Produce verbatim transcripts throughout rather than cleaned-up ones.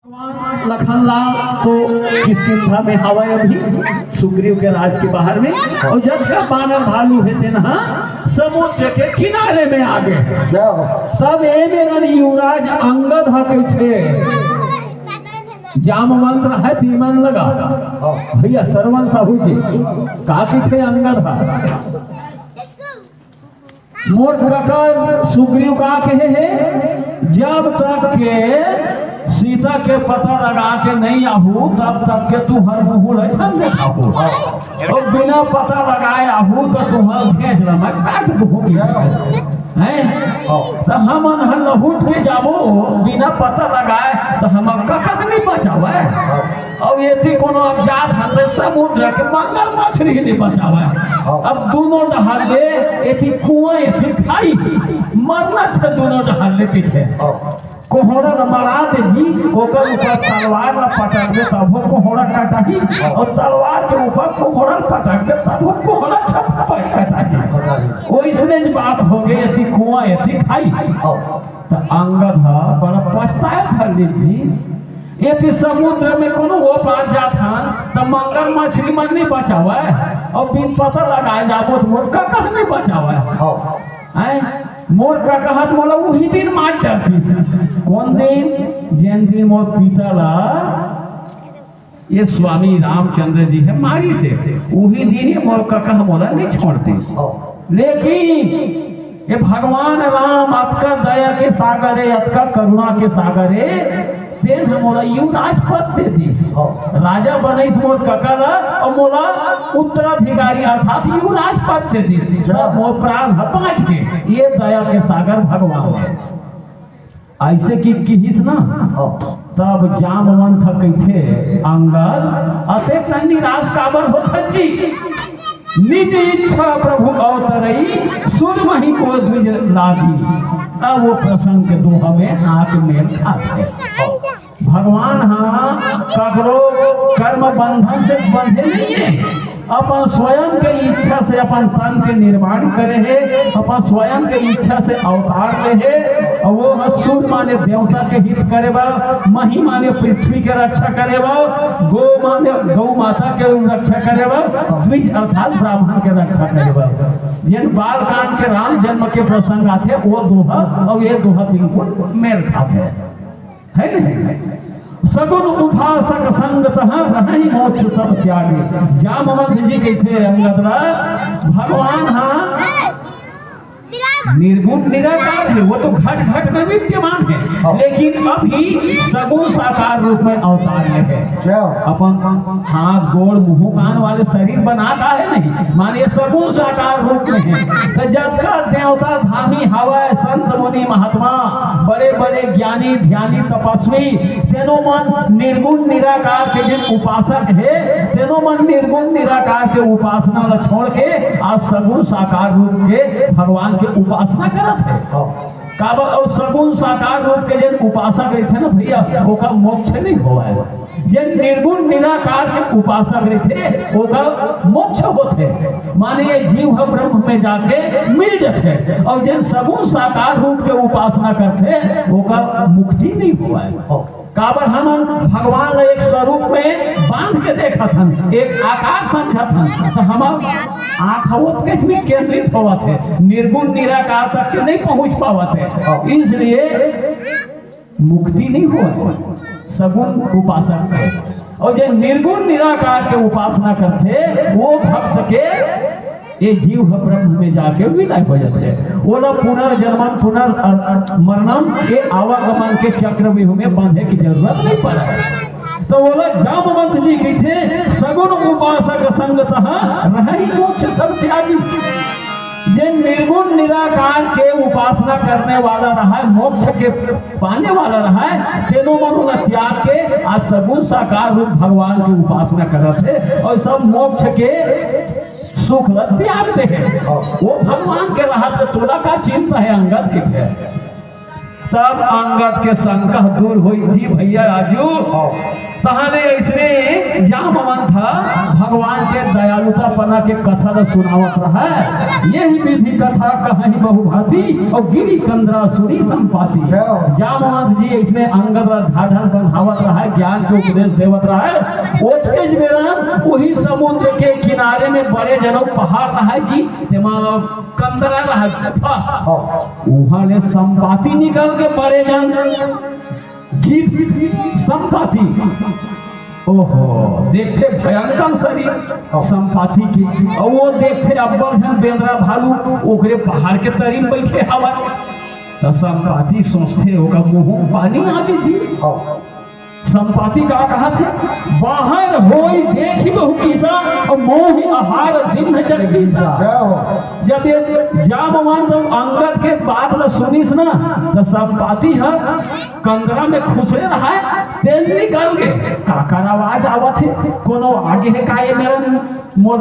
भगवान लखनलाल तो किष्किंधा में हवय अभी, सुग्रीव के राज के बाहर में, और जतका बानर भालू हे तेन ह समुद्र के किनारे में आ गे। क्या हो? तब ए मेरन युवराज अंगद ह कहिथे, जामवंत रहय तीमन लगा। हाँ। भैया सरवन साहू जी, का कहिथे अंगद ह? मोर कका सुग्रीव का कहे हे, जब तक के सीता के पता लगा के नहीं आहू, तब तक के तुहर मुहूं ल झन देखाहू। और बिना पता लगाए आहू तो तुहर घेंच ल मैं काट दूहूं। हैं? तो हमन ह लहुट के जाबो, बिना पता लगाए, तो हमर कका नहीं बचावे। अउ एती कोनो अब जात हन त समुद्र के मगर मछली नहीं बचावे। अब दूनों डहार ले, एती कुआं, एती खाई, मरना छ दूनों डहार ले कहिथे। कोहड़ा ल मरा दे जी, ओकर ऊपर तलवार ल पटक दे, तभो कोहड़ा कटाही, और तलवार के ऊपर कोहड़ा ल पटक दे, तभो कोहड़ा छप कटाही। ओइसने ज बात हो गे, एती कुआं, एती खाई। त अंगद ह बड़ा पछताए धर ले जी, एती समुद्र में कोनो ओ पार जात हन, त मगर मछली मन नहीं बचावे, और बिन पता लगाए जाबो त मोर कका नहीं बचावे। हाँ। हैं? मोर कका ह त मोला उही दिन मार डरतिस। कौन दिन? जेन दिन मोर पिता ला ये स्वामी रामचंद्र जी हे मारिस हे, उही दिन ये मोर कका ह मोला नहीं छोड़तिस। हाँ। लेकिन ये भगवान राम अतका दया के सागर हे, अतका करुणा के सागर हे, तेन ह मोला युवराज पद दे दिस। हाँ। राजा बनइस मोर कका ला, अउ मोला उत्तराधिकारी अर्थात युवराज पद दे दिस। अच्छा। तब मोर प्राण ह बाँच गे। ये दया के सागर भगवान हे। अइसे कि किहिस ना, हाँ। तब जामवंत ह कहिथे, अंगद, अतेक तन निराश काबर होथस जी? निज इच्छा प्रभु अवतरई, सुर महि को द्विज लागी। अब वो प्रसंग के दोहा में आके मेल खाथे। भगवान ह ककरो कर्म बंधन से बंधे नहीं हे, अपन स्वयं के इच्छा से अपन तन के निर्माण करे हे, अपन स्वयं के इच्छा से अवतार ले हे, और वो ह सुर माने देवता के हित करे बर, मही माने पृथ्वी के रक्षा करे बर, गो माने गौ माता के रक्षा करे बर, द्विज अर्थात ब्राह्मण के रक्षा करे बर। जेन बाल कांड के राम जन्म के प्रसंग आथे, वो दोहा और ये दोहा बिल्कुल मेल खाथे, है नहीं? सगुन उपासक संग तहाँ रहहि मोक्ष सब त्यागी। जामवंत जी कहिथे अंगद ला, भगवान ह निर्गुण निराकार हे, वो तो घट घट में विद्यमान हे, हाँ। लेकिन अभी सगुण साकार रूप में अवतार ले हे। अच्छा। अपन हाथ, गोड़, मुंह, कान वाले शरीर बना का है नहीं, माने सगुण साकार रूप में हे। त जतका देवता धामी हवय, संत मुनि महात्मा, बड़े बड़े ज्ञानी ध्यानी तपस्वी, तेनो मन निर्गुण निराकार के जेन उपासक हे, तेनो मन निर्गुण निराकार के उपासना ला छोड़ के आज सगुण साकार रूप के भगवान के उपासना करत हे। हाँ। काबर अउ सगुण साकार रूप के जेन उपासक रहिथे ना भैया, ओकर मोक्ष नहीं होवय। जेन निर्गुण निराकार के उपासक रहिथे, ओकर मोक्ष होथे, माने ये जीव ह ब्रह्म में जाके मिल जथे। अउ जेन सगुण साकार रूप के उपासना करथे, ओकर मुक्ति नहीं होवय। काबर हमन भगवान ला एक स्वरूप में बांध के देखत हन, एक आकार समझत हन, त हमर आँख ओतकेच में केंद्रित होवत हे, निर्गुण निराकार तक के नहीं पहुंच पावत हे। इसलिए मुक्ति नहीं होवत सगुण उपासक के। अउ जे निर्गुण निराकार के उपासना करथे, वो भक्त के ये जीव ह ब्रह्म में जाके विलय हो जाथे। ओला पुनर्जन्मम पुनर-, अ-, अ-, मरणम के आवागमन के चक्रव्यूह में बंधे की जरूरत नहीं पड़े। तो ओला जामवंत जी कहिथे, "सगुण उपासक संग तहाँ रहहि मोक्ष सब त्यागी।" जे निर्गुण निराकार के उपासना करने वाला रहय, मोक्ष के पाने वाला रहय, तेनो मन ओला त्याग के आज सगुण साकार रूप भगवान के उपासना करत हे और सब मोक्ष के सुख ल त्याग दे हे। वो भगवान के रहत हे, तोला का चिंता हे, अंगद कहिथे। तब अंगद के शंका दूर होई जी भैया राजू। तहाले अइसने जामवंत ह भगवान के दयालुतापना के कथा ल सुनावत रहय। यही विधि कथा कहहि बहुभांति, अउ गिरि कंदरा सुनि संपाति। जय हो। जामवंत जी अइसने अंगद ल ढाढ़स बंधावत रहय, ज्ञान के उपदेश देवत रहय। ओतकेच बेरा उही समुद्र के किनारे में बड़े जनो पहाड़ रहय जी, तेमा कंदरा रहय, गुफा। हाँ। उहाँ ले संपाति निकल के बड़े जन गीत संपाति। ओहो, देखथे भयंकर शरीर संपाति के, अउ वो देखथे अब्बड़ झन बेंदरा भालू ओकरे पहाड़ के तरी म बइठे हवय। त संपाति सोचथे, ओकर मुंह म पानी आ गे जी। हाँ। संपाति का कहत हे, बाहर होई देखि बहु किसा, अउ मोहि आहार दीन्ह जगदीसा। जय हो। जब ये जामवंत अउ अंगद के बात ल सुनिस ना, त संपाति ह कंदरा में खुसरे रहय, तेन निकल गे। काकर आवाज आवत हे? कोनो आगे हे का ये मेरा, मोर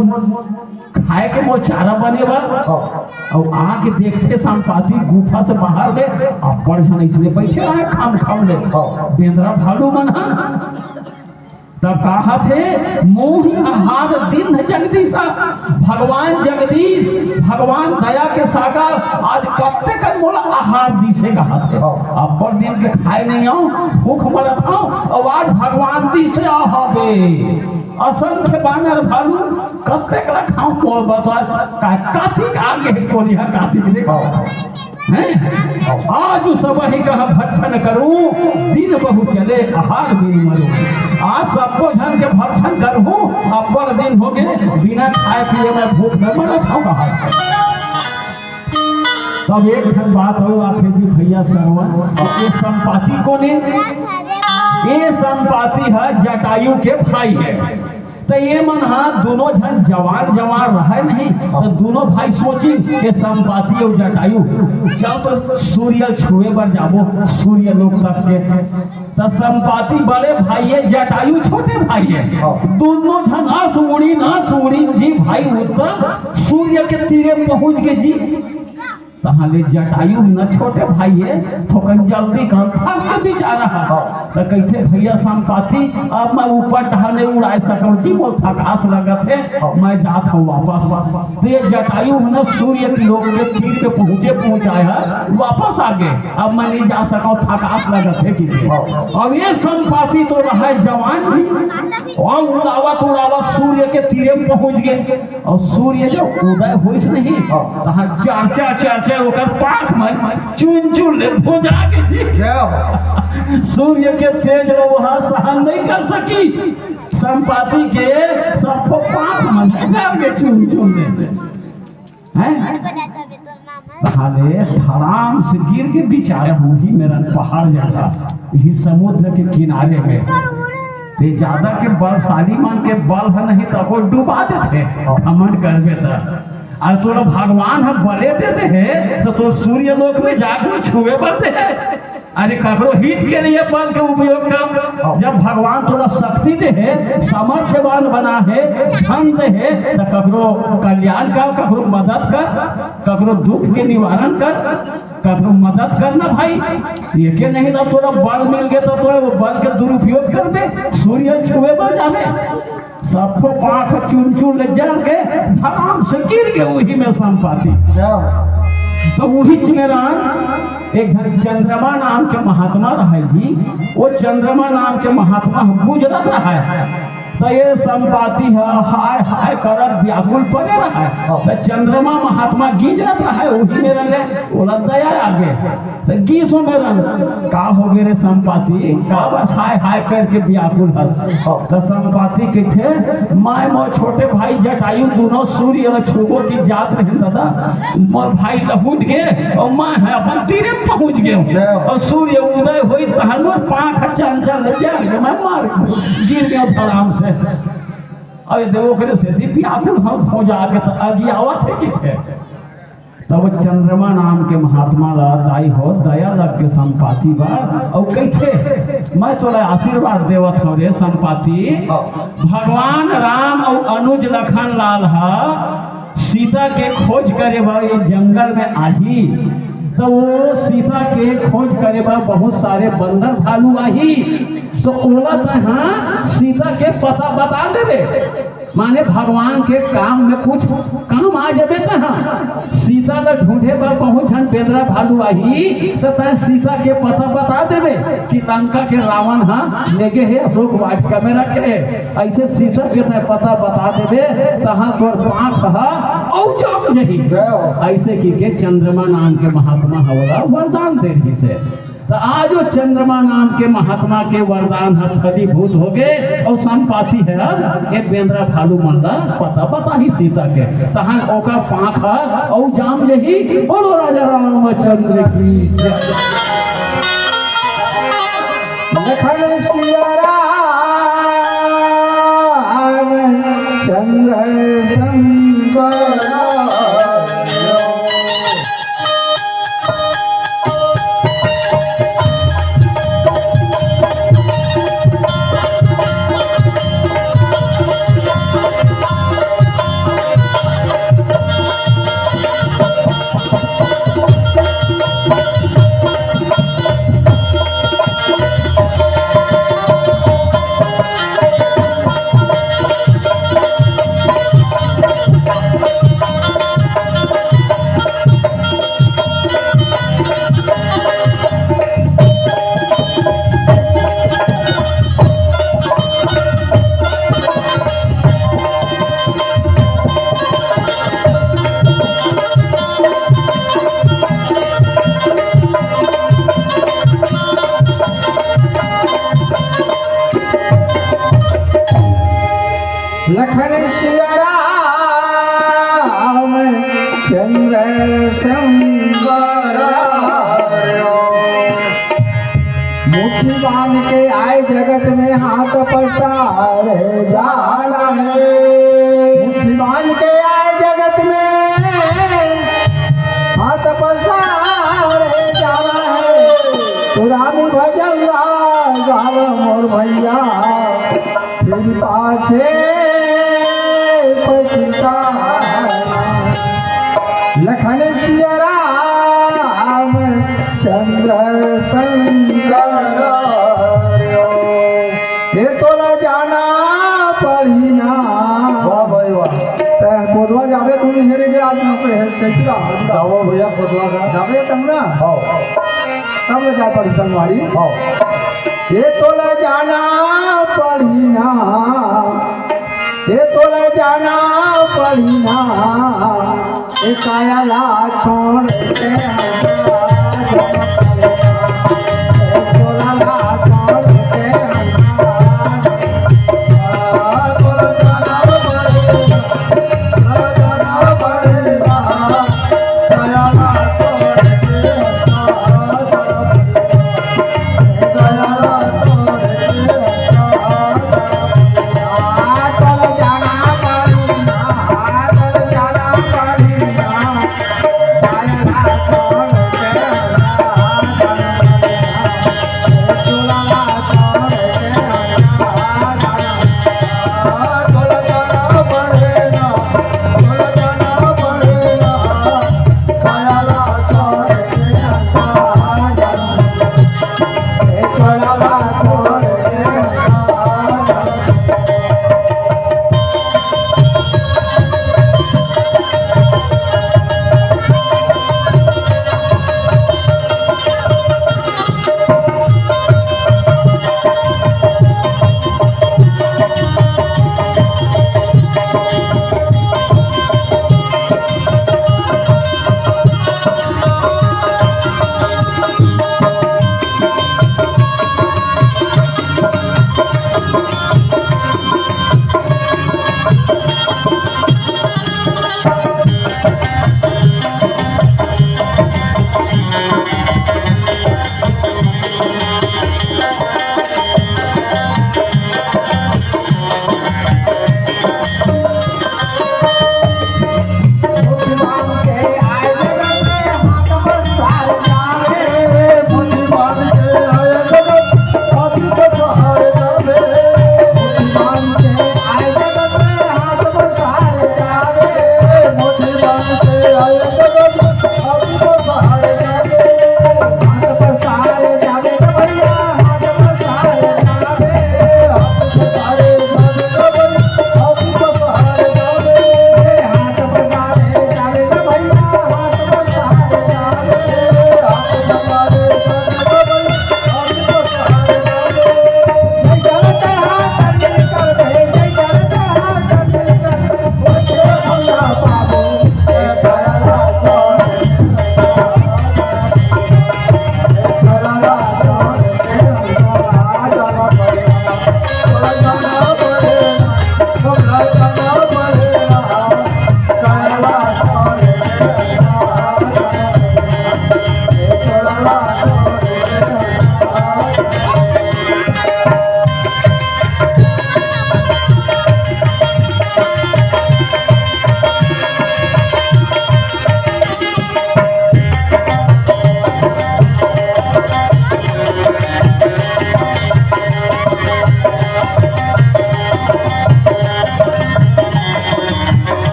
खाए के मोर चारा बने बर? हाँ। अउ आके देखथे संपाति गुफा से बाहर ले, अब्बड़ झन अइसने बइठे रहय खम खम ले। हाँ। बेंदरा भालू मन ह। तब कहत हे, मोहि आहार दीन्ह जगदीसा, भगवान जगदीश, भगवान दया के सागर आज कत्ते कन मोला आहार दीस हे कहत हे। हाँ। अब्बड़ दिन के खाए नइ हंव, भूख मरत हंव, अउ आज भगवान दीस हे आहार दे। असंख्य बानर भालू कत्ते कला खांव मोर बता, का-, कातिक आगे कोनिहा कातिक रे। हाँ। हैं? आज सबहि कह भक्षण करूं, दिन बहु चले आहार बिनु मरूं। आज सबो झन के भक्षण करहूं, अब्बड़ दिन होगे बिना खाए पिए मैं भूख में मरत हंव कहत। तब एक ठन बात अउ आथे जी भइया सरवन, ये संपाति कोन ए? ये संपाति ह जटायु के भाई हे। त ये मन ह दूनों झन जवान जवान रहय नहीं, त दूनों भाई सोचिन, ये संपाति अउ जटायु, चल तो सूर्य ल छुए बर जाबो, सूर्य लोक तक के। त संपाति बड़े भाई हे, जटायु छोटे भाई हे। हाँ। दूनों झन अस उड़िन, अस उड़िन जी भाई उत्तम सूर्य के तीरे पहुंच गे जी। तहां ले जटायु न छोटे भाई हे, थोकन जल्दी कन थक के बिचारा ह। हाँ। त कहिथे, भइया संपाति, अब मैं ऊपर डहर नइ उड़ाए सकंव जी, मोर थकास लगत हे, हाँ। मैं जात हंव वापस। त ये जटायु ह न सूर्य के लोक के तीर पे पहुंचे पहुंचाए ह, वापस आ गे। अब मैं नइ जा सकंव, थकास लगत हे कि हाँ। अब ये संपाति तो रहय जवान जी, अउ उड़ावत उड़ावत सूर्य के तीरे म पहुंच गे। अउ सूर्य जब उदय होइस नहीं, हाँ। तहां चरचा चरचा ओकर पांख म चुन चुन ले भुंजा गे जी। जय हो। सूर्य के तेज ल वो ह सहन नइ कर सकिस। संपाति के सबो पांख म जर गे चुन चुन ले। हैं? तहां ले धड़ाम से गिर गे बिचारा उही मेरन पहाड़ जघा, इही समुद्र के किनारे में। ते जादा के बलशाली मन के बल ह नहीं त ओला डुबा देथे, घमंड करबे त। अउ तोला भगवान ह बले दे दे हे, त तोर सूर्य लोक में जाके छुए बर दे हे। अरे, ककरो हित के लिए बल के उपयोग कर। जब भगवान तोला शक्ति दे हे, सामर्थ्यवान बना हे, धन दे हे, त ककरो कल्याण कर, ककरो मदद कर, ककरो दुख के निवारण कर, ककरो मदद करना भाई। एके नहीं त तोला बल मिल गे त तोय वो बल के दुरुपयोग कर दे, सूर्य छुए बर जाबे। सबो पांख चुन चुन ले जर के धड़ाम से गिर गे उही में संपाति। जय हो। त उहीच मेरन एक झन चंद्रमा नाम के महात्मा रहय जी, वो चंद्रमा नाम के महात्मा ह गुजरत रहय। त ये संपाति ह हाय हाय करत व्याकुल परे रहय। त चंद्रमा महात्मा गिंजरत रहय, उही मेरन ले ओला दया आ गे। त गिस ओ मेरन, का होगे रे संपाति, काबर हाय हाय करके व्याकुल हस? त संपाति कहिथे, मैं मोर छोटे भाई जटायु दूनों सूर्य ल छूबो के जात रहेन दादा, मोर भाई लहुट गे अउ मैं ह अपन तीरे म पहुंच गेंव। जय हो। अउ सूर्य उदय होइस तहां मोर पांख चंचल ले जान के मैं मर गिर गेंव धड़ाम से। अरे देव, ओकरे सेती व्याकुल हंव, भुंजा गे त अगियावत हे कहिथे। तब चंद्रमा नाम के महात्मा ला दाई हो दया लग गे संपाति बर, अउ कहिथे, मैं तोला आशीर्वाद देवत हंव रे संपाति। भगवान राम अउ अनुज लखन लाल ह सीता के खोज करे बर ये जंगल में आही, त वो सीता के खोज करे बर बहुत सारे बंदर भालू आही। तो ओला तैं हा सीता के पता बता देबे, माने भगवान के काम में कुछ काम आ जाबे तैं हा। सीता ला ढूंढे बर बहुत झन बेंदरा भालू आही, तो तैं सीता के पता बता देबे कि लंका के रावण हा लेगे हे, अशोक वाटिका में रखे हे। ऐसे सीता के तैं पता बता देबे, तहाँ तोर पाँख हा अउ जाम जही। जय हो। ऐसे कहिके चंद्रमा नाम के महात्मा हा ओला वरदान दे दिस हे। त आज वो चंद्रमा नाम के महात्मा के वरदान ह फलीभूत होगे अउ संपाति ह अब ये बेंदरा भालू मन ला पता बताही सीता के। तहन ओकर पाँख ह अउ जाम जही। बोलो राजा रामचंद्र की जय। लखन सिया राम चंद्र शंकर। लखन सिया राम चंद्र शंकर। मुट्ठी बांध के आए जगत में हाथ पसारे जाना है। मुट्ठी बांध के आए जगत में हाथ पसारे जाना है। तो राम भजन गाओ मोर भैया, फिर पाछे पछताना। लखन सिया राम चंद्र शंकर। हे तोला जाना पड़ी ना। वाह भाई वाह। तैं कोदवा जाबे, तू हेर के आज ना पे हेर चैतरा। जाओ भैया कोदवा का। जाबे तब ना। हाँ। सब ले जाए पड़ी संगवारी। हाँ। ये तोला जाना पड़ी ना, ये तोला जाना पड़ी ना, ये काया ला छोड़ के हम, ये तोला ला छोड़ के हम।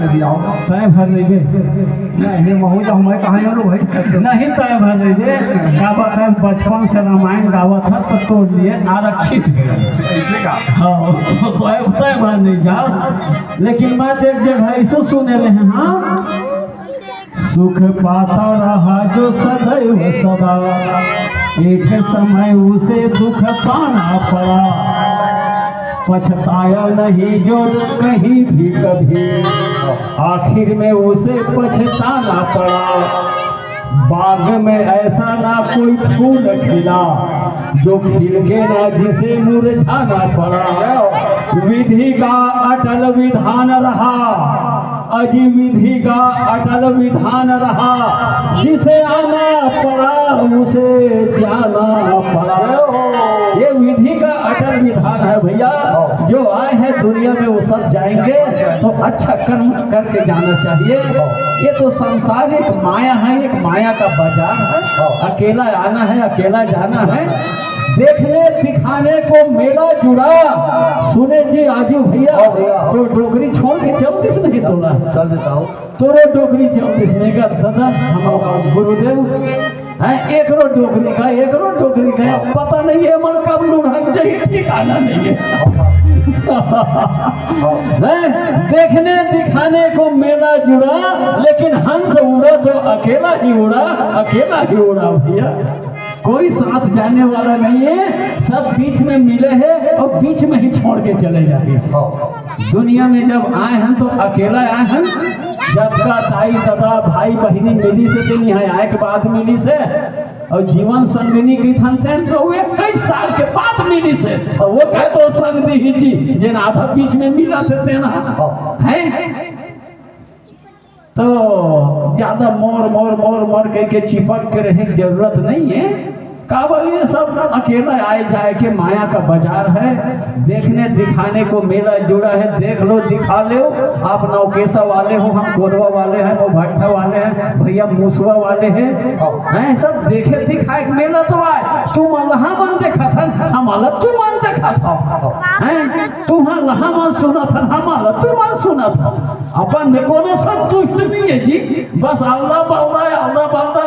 अरे आओ। तय भर लेबे। नहीं, महू जाऊँ, मैं कहाँ यार भाई? नहीं, तय भर लेबे। का बात है, बचपन से रामायण गावत है, तो तोर लिए आरक्षित है। ऐसे का? हाँ, तो तय, तय भर नहीं जा। लेकिन मैं तो एक जगह ऐसो सुने रहे, हाँ, सुख पाता रहा जो सदैव सदा, एक समय उसे दुख पाना पड़ा, पछताया नहीं जो कहीं भी कभी, आखिर में उसे पछताना पड़ा। बाग में ऐसा ना कोई फूल खिला, जो खिल के ना जिसे मुरझाना पड़ा। विधि का अटल विधान रहा, अजी विधि का अटल विधान रहा, जिसे आना पड़ा उसे जाना पड़ा। ये विधि का अटल विधान है भैया। जो आए हैं दुनिया में वो सब जाएंगे, तो अच्छा कर्म करके जाना चाहिए। ये तो सांसारिक माया है, एक माया का बाजार है। अकेला आना है, अकेला जाना है। देखने दिखाने को मेला जुड़ा। सुने जी आजू भैया, हाँ भैया। तो डोकरी छोड़ के चल दिस नहीं तोला। चल देता हूँ। तोरो डोकरी चल दिस नहीं का दादा, हम गुरुदेव। हैं, एकरो डोकरी का, एकरो डोकरी का, पता नहीं है मन कब लुढ़क जाए, ठिकाना नहीं है। हैं, देखने दिखाने को मेला जुड़ा, लेकिन हंस उड़ा तो अकेला ही उड़ा, अकेला ही उड़ा भैया। कोई साथ जाने वाला नहीं है, सब बीच में मिले हैं और बीच में ही छोड़ के चले जाते हैं। दुनिया में जब आए हैं तो अकेला आए हैं, जतका दाई ददा भाई बहिनी मिली से तेन यहाँ आए के बाद मिली से, और जीवन संगिनी की थन तेन तो वो इक्कीस साल के बाद मिली से, तो वो कहे तो संग दी ही जी, जेन आधा बीच में मिला थे तेना। हैं? तो ज्यादा मोर मोर मोर मोर कह के चिपक के रहे की जरूरत नहीं है। काबर ये सब अकेला आए जाए के माया का बाजार है, देखने दिखाने को मेला जुड़ा है, देख लो दिखा लो। आप नौकेसा वाले हो, हम कोरवा वाले हैं, वो भट्ठा वाले हैं, भैया मूसवा वाले हैं, हैं सब देखे दिखाए के मेला तो आए। तुम अल्लाह मन देखत हन, हम अल्लाह तू मन देखत हो, हैं तुम अल्लाह मन सुनत हन, हम अल्लाह तू मन सुनत हो। अपन में कोनो संतुष्ट नहीं है जी, बस आलदा बलदा, आलदा बलदा।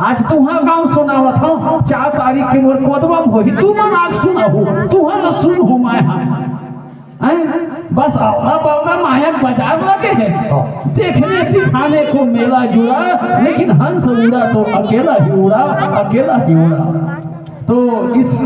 आज तुहा गाँव सुनावत हूँ, चार तारीख के मोर कोदवा में होही, तू मन आग सुनाहू, तुहा न सुनहू मैं हा। हैं? बस आलदा बलदा माया बाजार लगे है। देखने दिखाने को मेला जुड़ा, लेकिन हंस उड़ा तो अकेला ही उड़ा, अकेला ही उड़ा। तो इस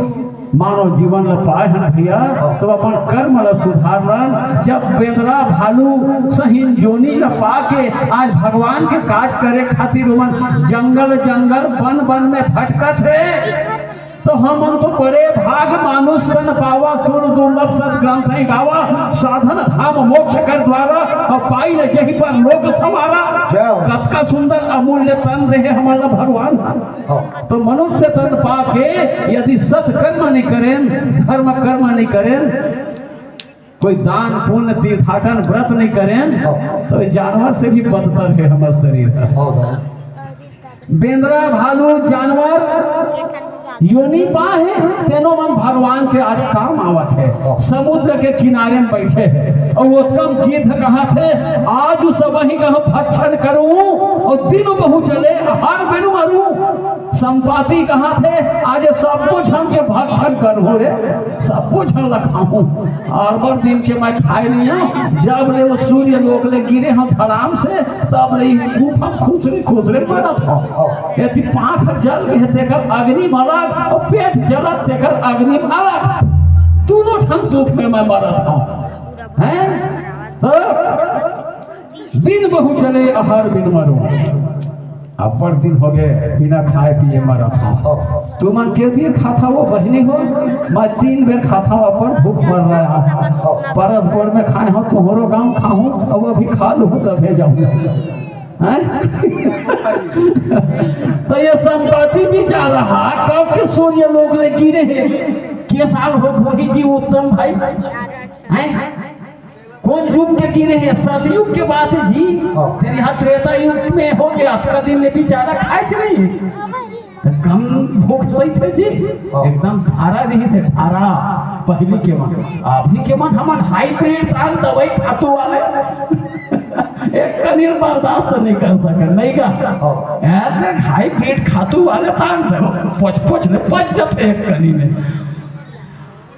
मानव जीवन ल पाए हन भैया, तो अपन कर्म ल सुधार लन। जब बेंदरा भालू सहीन जोनी ल पाके आज भगवान के काज करे खातिर ओमन जंगल जंगल वन वन में भटकत हे, तो हमन तो बड़े भाग मानुष तन पावा, सुर दुर्लभ सत ग्रंथ है गावा, साधन धाम मोक्ष कर द्वारा, और पाई ले जही पर लोक संवारा। जय हो। कतका सुंदर अमूल्य तन देहे हमन ल भगवान। हाँ। तो मनुष्य तन पाके यदि सत्कर्म नहीं करें, धर्म कर्म नहीं करें, कोई दान पुण्य तीर्थाटन व्रत नहीं करें, हाँ। तो ये जानवर से भी बदतर है हमारा शरीर। हाँ, हाँ। बेंदरा भालू जानवर योनि पाहे, तेनो मन भगवान के आज काम आवत है। समुद्र के किनारे में बैठे हैं और वो तब गिद्ध कहा थे, आज उस वही कहा भक्षण करूं और दिन बहु जले आहार बिनु मरूं। संपाति कहा थे, आज सबको झन के भक्षण करूं रे, सबको झन ल खाऊं। अरबड़ दिन के मैं खाए नहीं हूं, जब ले वो सूर्य लोक ले गिरे हम धड़ाम से, तब ले गुफा खुसरे खुसरे मरत हूं। यदि पाँख जल गए तेकर अग्नि में अलग और पेट जलत तेकर अग्नि में अलग, दोनों ठन दुख में मैं मरत हूं। हैं? तो दिन बहु जले आहार बिन मरूं। अब्बड़ दिन हो गए बिना खाए पिए मरत हूं। तुमन के बेर खाता हो बहिनी हो, मैं तीन बेर खाता हूं, अब्बड़ भूख मर रहा है। परस बोर में खाए हो, तुम्हारो गांव खाऊं, अब अभी खा लूं तब जाऊं। हैं? तो ये संपाति बिचारा कब के सूर्य लोक ले गिरे हैं, के साल हो होही जी उत्तम भाई? हैं? कौन युग के गिरे हैं? सतयुग के बात है जी। हाँ। तेरे यहाँ त्रेता युग में हो गया, अतका दिन ले बिचारा खाए च नहीं। तो कम भूख सही थे जी। हाँ। एकदम ढारा रही से ढारा। पहली के मन, अभी के मन हमन हाइब्रिड धान दवाई खातू वाले। एक कनी ल बर्दाश्त नहीं कर सकन, नहीं गा? हाँ। यार, देख, हाइब्रिड खातू वाले तान दे, पोछ पोछ ले पच जाथे एक कनी में।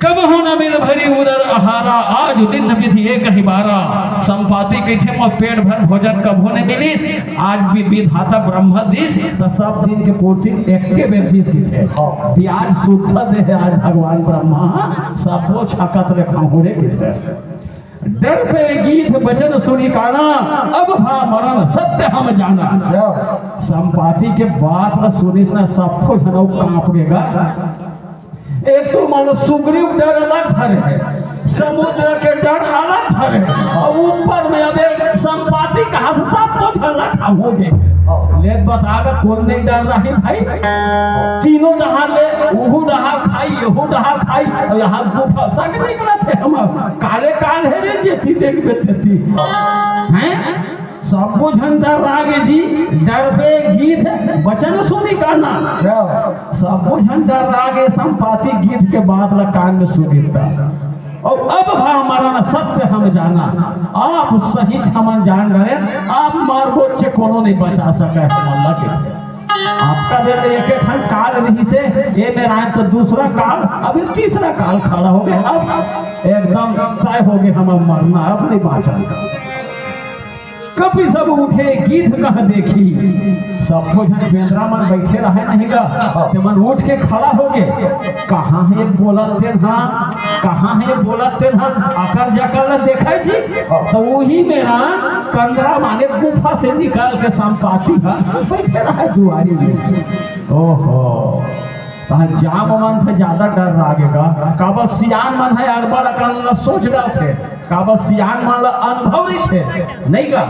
कबहु न मिल भरी उदर आहारा, आज दिन विधि एक ही बारा। संपाति कहिथे, मोर पेट भर भोजन कभू नहीं मिलिस, आज भी विधाता ब्रह्म दिस, त सब दिन के पूर्ति एके बेर दिस कहिथे। हाँ। ब्याज सुद्धा दे हे आज भगवान ब्रह्मा, सबो छकत ले खाहूं रे कहिथे। डर पे गीध बचन सुनि काना, अब भा मरण सत्य हम जाना। क्या? संपाति के बात ल सुनिस न, सबो झन अउ कांप गे गा। एक तो मानो सुग्रीव डर अलग धरे हे, समुद्र के डर अलग धरे हे, अउ ऊपर में अबे संपाति कहां से सबो झन ल खाहूं गे। ले बता गा, कोन नहीं डर रही भाई? तीनों डहार ले, उहू डहार खाई, एहू डहार खाई, अउ यहां गुफा तक निकलत हे हमर। काले काल हे रे, जेती देखबे तेती। हैं? सबो झन डर्रा गे जी, डर पे गीध बचन सुनि काना। क्या? सबो झन डर्रा गे, संपाति गीध के बात ल कान में सुनिस त। अउ अब भा मरण सत्य हम जाना, अब सहीच हमन जान डरेन, अब मरबो चे कोनो नहीं बचा सकय हमन ल कहिथे। अतका देर ले एके ठन काल रिहिसे, ए मेर आए त दूसरा काल, अभी तीसरा काल खड़ा होगे, अब एकदम तय होगे हमर मरना, अब नहीं बांचन। कपि सब उठे गीध कह देखी, सबो झन बेंदरा मन बइठे रहय नहीं गा, तेमन उठ के खड़ा होगे, कहां हे बोलत तेन हा, कहां हे बोलत तेन हा, अकर जकर ल देखय जी, त उही मेर कंदरा माने गुफा से निकल के संपाति ह बइठे रहय दुआरी में। ओहो, तहां जामवंत ह जादा डर्रा गे गा, काबर सियान मन ह अड़बड़ अकन ल सोच डारथे, काबर सियान मन ल अनुभव रहिथे, नहीं गा?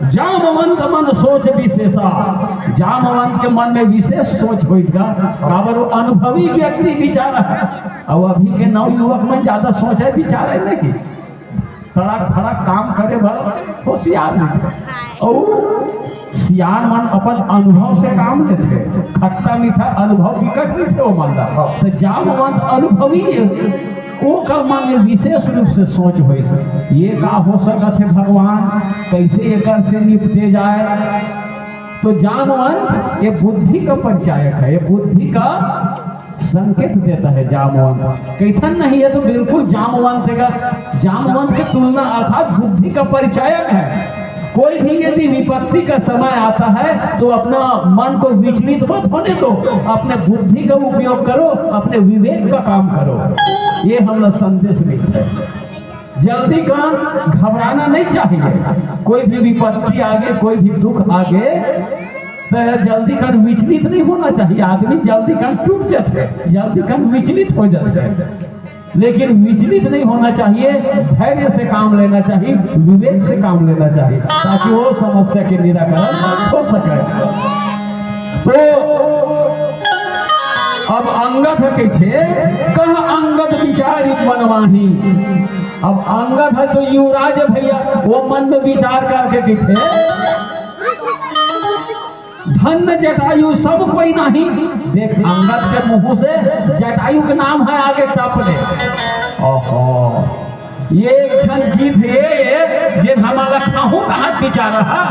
जामवंत मन सोच विशेषा, जामवंत के मन में विशेष सोच होइस गा, काबर वो अनुभवी व्यक्ति बिचारा हे, अउ अभी के नवयुवक मन जादा सोचय विचारय नहीं। तड़क भड़क काम करे बर होशियार रहिथे। अउ सियान मन अपन अनुभव से काम लेथे, खट्टा मीठा अनुभव बिकट रहिथे ओमन ला। त जामवंत अनुभवी हे, ओकर मन में विशेष रूप से सोच होइस, ये का हो सकत हे भगवान, कैसे एकर से निपटे जाए? तो जामवंत ये बुद्धि का परिचायक है, ये बुद्धि का संकेत देता है जामवंत। कहिथन नहीं, ये तो बिल्कुल जामवंत हे गा। जामवंत की तुलना अर्थात बुद्धि का परिचायक है। कोई भी यदि विपत्ति का समय आता है तो अपना मन को विचलित मत होने दो, अपने बुद्धि का उपयोग करो, अपने विवेक का काम करो। ये हमला संदेश मिलता है। जल्दी कन घबराना नहीं चाहिए, कोई भी विपत्ति आगे, कोई भी दुख आगे, तो जल्दी कन विचलित नहीं होना चाहिए। आदमी जल्दी कन टूट जाते, जल्दी कन विचलित हो जाते, लेकिन विचलित नहीं होना चाहिए। धैर्य से काम लेना चाहिए, विवेक से काम लेना चाहिए, ताकि वो समस्या के निराकरण हो सके। तो अब अंगद ह कहिथे, कह अंगद विचारि मन माही। अब अंगद ह तो युवराज हे भैया, वो मन में विचार करके कहिथे, धन्य जटायु सब कोई नाही। देख, अंगद के मुंह से जटायु के नाम ह आगे टप ले। ओहो, ये एक ठन गीत हे, जेन हमला खाहूं कहां बिचारा हा।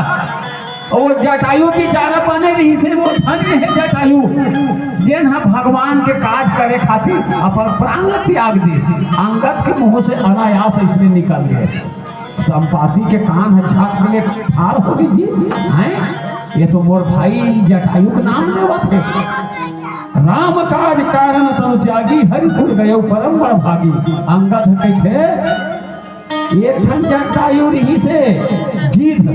अउ वो जटायु बिचारा बने रहिसे, वो धन्य हे जटायु, जेन ह भगवान के काज करे खातिर अपन प्राण ल त्याग दिस। अंगद के मुंह से अनायास अइसने निकल गे। संपाति के कान ह झट ले ठाढ़ हो गे जी, हैं? ये तो मोर भाई जटायु के नाम लेवत हे। राम काज कारण तनु त्यागी, हरि कुल गयो परम बड़ भागी। अंगद ह कहिथे, एक ठन जटायु रिहिसे गीध,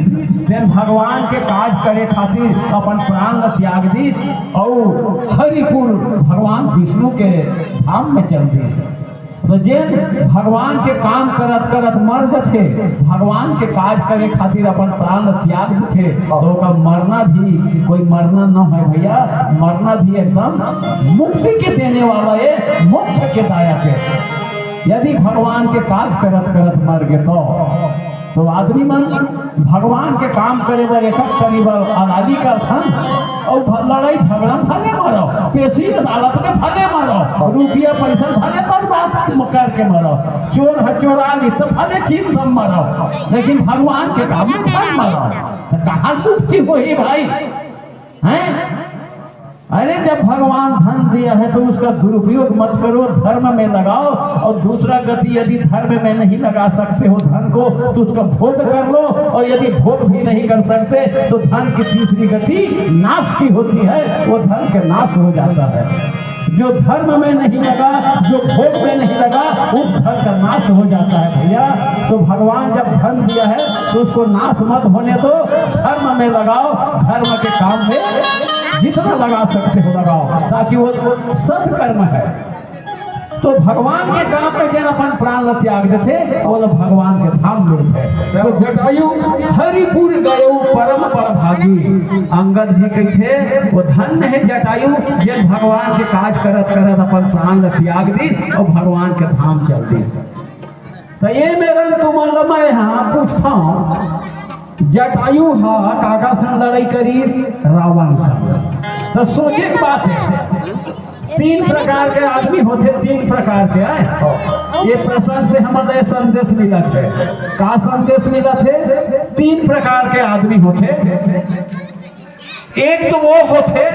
तेन भगवान के काज करे खातिर अपन प्राण ल त्याग दिस अउ हरिपुर भगवान विष्णु के धाम में चल दिस। तो जेन भगवान के काम करत करत मर जथे, भगवान के काज करे खातिर अपन प्राण ल त्याग देथे, तो ओकर मरना भी कोई मरना न होय भैया, मरना भी एकदम मुक्ति के देने वाला हे, मोक्ष के दायक हे। यदि भगवान के काज करत करत मर गे तो तो आदमी मन भगवान के काम करे बर एकक करी बर अलाली करथन, अउ भ-, लड़ाई झगड़ा में भले मरो, पेशी अदालत में भले मरो, रुपया पैसा भले बर्बाद करके मरो, चोर ह चोरा ली तो भले चिन्ह दम मरो, लेकिन भगवान के काम में झन मरो। तो कहाँ मुक्ति होही भाई? हैं? अरे, जब भगवान धन दिया है तो उसका दुरुपयोग मत करो, धर्म में लगाओ। और दूसरा गति, यदि धर्म में नहीं लगा सकते हो धन को, तो उसका भोग कर लो, और यदि भोग भी नहीं कर सकते तो धन की तीसरी गति नाश की होती है, वो धन के नाश हो जाता है। जो धर्म में नहीं लगा, जो भोग में नहीं लगा, उस धन का नाश हो जाता है भैया। तो भगवान जब धन दिया है तो उसको नाश मत होने दो, धर्म में लगाओ, धर्म के काम में जितना लगा सकते हो लगाओ, ताकि वो सत्कर्म है। तो भगवान के काम में जेन अपन प्राण ला त्याग देथे, वो ला भगवान के धाम मिलथे। तो जटायु हरिपुर गयो परम परभागी। अंगद जी कहिथे, वो धन्य है जटायु, जेन भगवान के काज करत करत अपन प्राण ला त्याग दिस और भगवान के धाम चल दिस। तो ये मेरन तुमन ला मैं यहाँ पूछता हूँ, जटायु हा काका संग लड़ाई करिस? रावण संग। तो सोचे के बात है, तीन प्रकार के आदमी होथे, तीन प्रकार के, हैं? ये प्रसंग से हमन ला संदेश मिलत है। का संदेश मिलत है? तीन प्रकार के आदमी होथे। एक तो वो होथे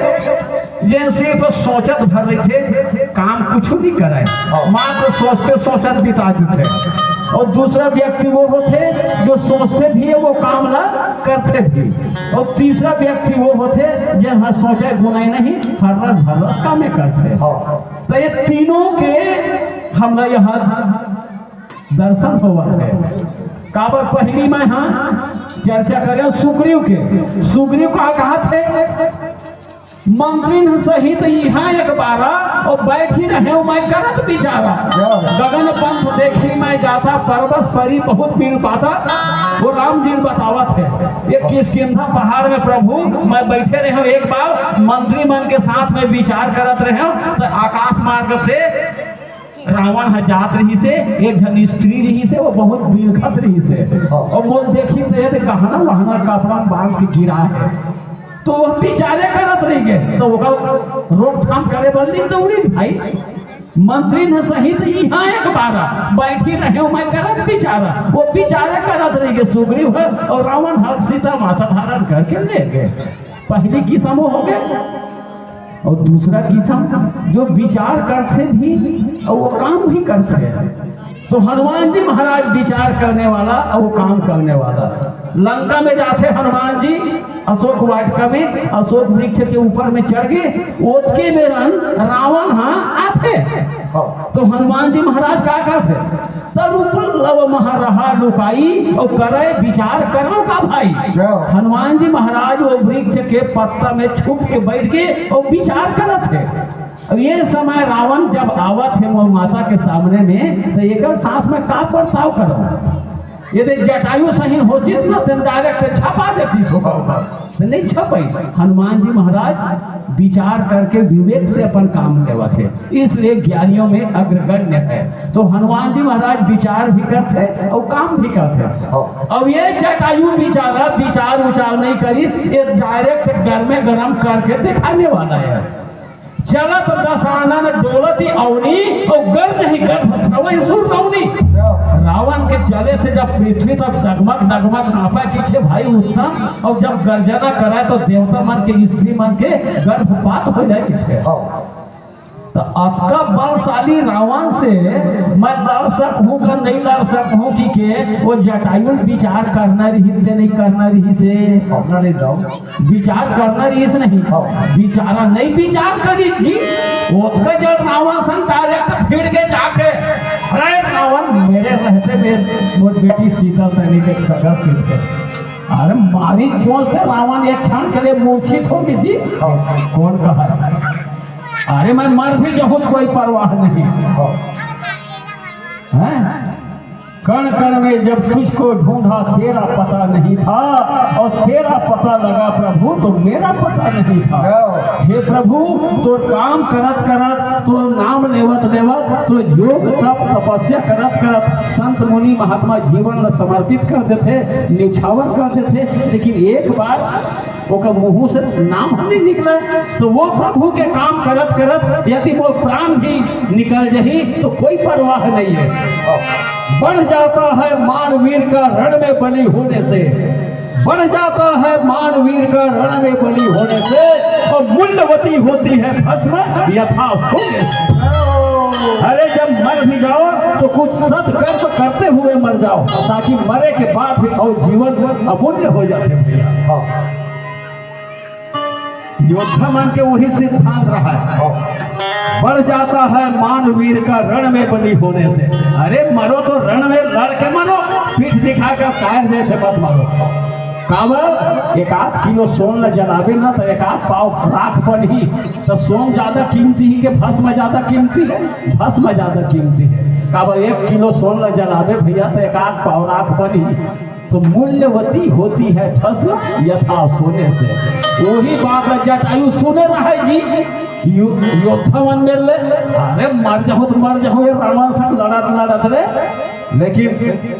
जेन सिर्फ सोचत भर रहिथे, काम कुछ नहीं करे, मात्र सोचते सोचत बिता देथे। और दूसरा व्यक्ति वो होथे जो सोचथे भी है, वो काम ला करथे भी। और तीसरा व्यक्ति वो होथे जेन ह सोचे गुने नहीं, हर रस भर रस कामे करथे। तो ये तीनों के हमला यहाँ दर्शन होवत है। काबर पहली मैं हाँ चर्चा करे सुग्रीव के। सुग्रीव का कहा थे, मंत्रिन सहित इहाँ एक बारा, और बैठी रहेंव मैं करत बिचारा। गगन पंथ देखी मैं जाता, परबस परी बहुत पीर पाता। वो राम जी बतावत है, ये किष्किंधा पहाड़ में प्रभु मैं बैठे रहेंव, एक बार मंत्री मन के साथ में विचार करत रहेंव, तो आकाश मार्ग से रावण ह जात रहिस हे, एक झन स्त्री रहिस हे, वो बहुत बिलखत रहिस हे। हाँ। और मोला देखिस त ये दे गहना वहना कपड़ा बांध के गिरा हे, तो वो बिचारे करत रहि गे, तो ओकर रोकथाम करे बर नहीं दौड़ी भाई। मंत्रिन सहित इहाँ एक बारा, बैठी रहेंव मैं करत बिचारा, वो बिचारे करत रहि गे सुग्रीव ह, और रावण ह सीता माता हरण करके ले गे। पहली किसम वो हो गे। और दूसरा किसम जो विचार करथे भी और वो काम भी करथे। तो हनुमान जी महाराज विचार करने वाला और वो काम करने वाला। लंका में जाथे हनुमान जी, अशोक वाटिका में अशोक वृक्ष के ऊपर में चढ़ गे, ओतके में रन रावण हाँ आथे। हाँ। तो हनुमान जी महाराज का करथे? तरुप लव मह रहा लुकाई, और करे विचार करो का भाई। जय हो। हनुमान जी महाराज वो वृक्ष के पत्ता में छुप के बैठ के और विचार करत हे। अब ये समय रावण जब आवत हे मोर माता के सामने में, तो एकर साथ में का बर्ताव करो? यदि जटायु सही होतिस ना, तो direct छपा देतिस ओकर ऊपर। तो नहीं छपई। हनुमान जी महाराज विचार करके विवेक से अपन काम लेवत हे, इसलिए ज्ञानियों में अग्रगण्य है। तो हनुमान जी महाराज विचार भी करथे और काम भी करथे। अब ये जटायु बिचारा विचार उचार नहीं करिस, ये direct गर्मे गरम करके दिखाने वाला है। चलत दसानन डोलति अवनी, और गर्जहि गर्भ स्रवहि सुर नवनी। रावण के जले से जब पृथ्वी तक डगमग डगमग कांपे किथे भाई उत्तम, और जब गर्जना करे तो देवता मन के, स्त्री मन के गर्भपात हो जाए किथे। तो अतका बलशाली रावण से मैं लड़ सकहूँ का नहीं लड़ सकहूँ कि के वो जटायु विचार करना रहिस ते नहीं करना रहिस हे। अपना नहीं दो। विचार करना रहिस नहीं। हाँ। बिचारा नहीं विचार करिस जी। ओतका जड़ रावण संग direct भिड़ गे जाके, "अरे रावण, मेरे रहते में मोर बेटी सीता तनिक एक सकस के थे।" अरे मारी चोंच ते रावण एक क्षण के लिए मूर्छित हो गे जी। हाँ। कौन कहा? अरे मैं मर भी जाऊँ तो कोई परवाह नहीं। हाँ। हैं? कण कण में जब तुझको ढूंढा, तेरा पता नहीं था, और तेरा पता लगा प्रभु, तो मेरा पता नहीं था। हे प्रभु, तोर काम करत करत, तोर नाम लेवत लेवत, तोर योग तप तपस्या करत करत संत मुनि महात्मा जीवन ला समर्पित कर देथे, न्यौछावर कर देथे। लेकिन एक बार ओकर मुंह से नाम ह नहीं निकले, तो वो प्रभु के काम करत करत यदि वो प्राण भी निकल जाही, तो कोई परवाह नहीं है। बढ़ जाता है मान वीर का रण में बलि होने से, बढ़ जाता है मान वीर का रण में बलि होने से, और मूल्यवती होती है भस्म यथा सोने से। अरे, जब मर भी जाओ तो कुछ सत्कर्म करते हुए मर जाओ, ताकि मरे के बाद भी और जीवन अमूल्य हो जाते भैया। योद्धा मन के वही सिद्धांत रहा है। बढ़ जाता है मान वीर का रण में बलि होने से। अरे, मरो तो रण में लड़ के मरो, पीठ दिखा कर कायर जैसे मत मरो। काबर, एक आध किलो सोन ला जलाबे ना, तो एक आध पाव राख बनही। तो सोन ज्यादा कीमती है कि भस्म ज्यादा कीमती है? भस्म ज्यादा कीमती है। काबर, एक किलो सोन ला जलाबे भैया, तो एक आध पाव राख बनही। तो मूल्यवती होती है भस्म यथा सोने से। वही बात ला जटायु सुने रहे जी। यो-, योद्धा मन मेर ले, अरे, मर जाहूं तो मर जाहूं ये रावण संग लड़त लड़त रे, लेकिन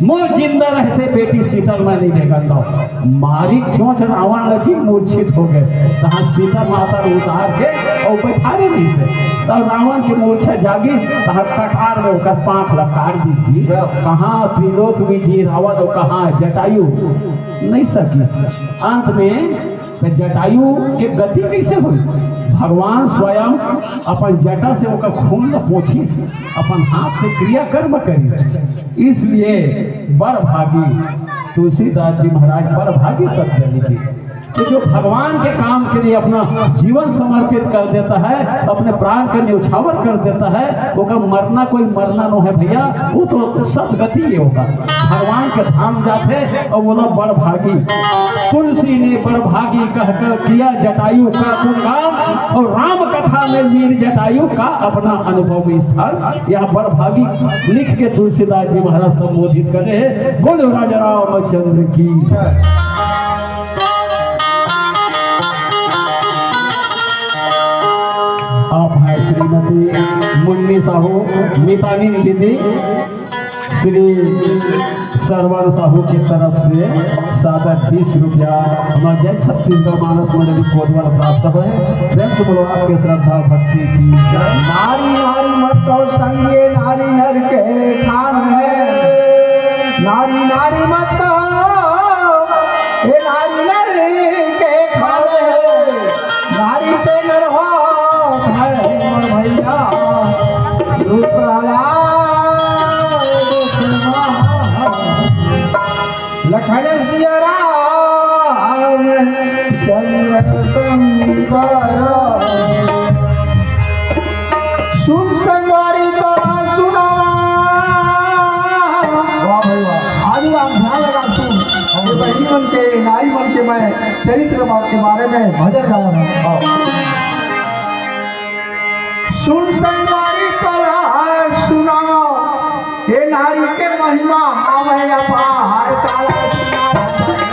मोर जिंदा रहते बेटी सीता ल मैं नहीं देखन दंव। मारी चोंच रावण ल जी मूर्छित हो गए, तहां सीता माता ल उतार के अउ बैठारे रहिसे। तब रावण के मूर्छा जागिस, तहां कटार में ओकर पांख ला काट दीस जी। कहां त्रिलोक विजयी रावण अउ कहां जटायु, नहीं सकिस। अंत में त जटायु के गति कैसे हुई? भगवान स्वयं अपन जटा से ओकर खून ला पोंछिस, अपन हाथ से क्रियाकर्म करिस। इसलिए बड़ भागी तुलसीदास जी महाराज, बड़ भागी सत्य लिखी कि जो भगवान के काम के लिए अपना जीवन समर्पित कर देता है, अपने प्राण का न्यौछावर कर देता है, ओकर मरना कोई मरना नो है भैया, वो तो सदगति है ओकर। भगवान के धाम जाथे अउ वो ना बड़ भागी। तुलसी ने बड़ भागी कहकर किया जटायु का गुणगान, और राम कथा में वीर जटायु का अपना अनुभव विस्तार। यह बड़ भागी लिख के तुलसीदास जी महाराज संबोधित करे हैं। बोलो राजा रामचंद्र की। आप हैं श्रीमती मुन्नी साहू, मितानिन दीदी, श्री सरवन साहू की तरफ से सादर बीस रुपया हमारे जय छत्तीसगढ़ मानस मंडली कोतवाल प्राप्त हुए। प्रेम से बोलो आपके श्रद्धा भक्ति की जय। नारी नारी मत कहो संग, ये नारी नर के खान है। नारी नारी मत कहो, ये नारी नर के खान है। नारी से नर होत है मोर भैया, रूप लाल लखन सिया राम चंद्र शंकर। सुन संगवारी तोला सुनावा। वाह भाई वाह, आज आप ध्यान लगा सुन। ये बहनी मन के, नारी मन के मैं चरित्र के बारे में भजन गावा हूँ। सुन संगवारी तोला सुनाओ, हे नारी के महिमा हवे अपार। काला सुनाओ।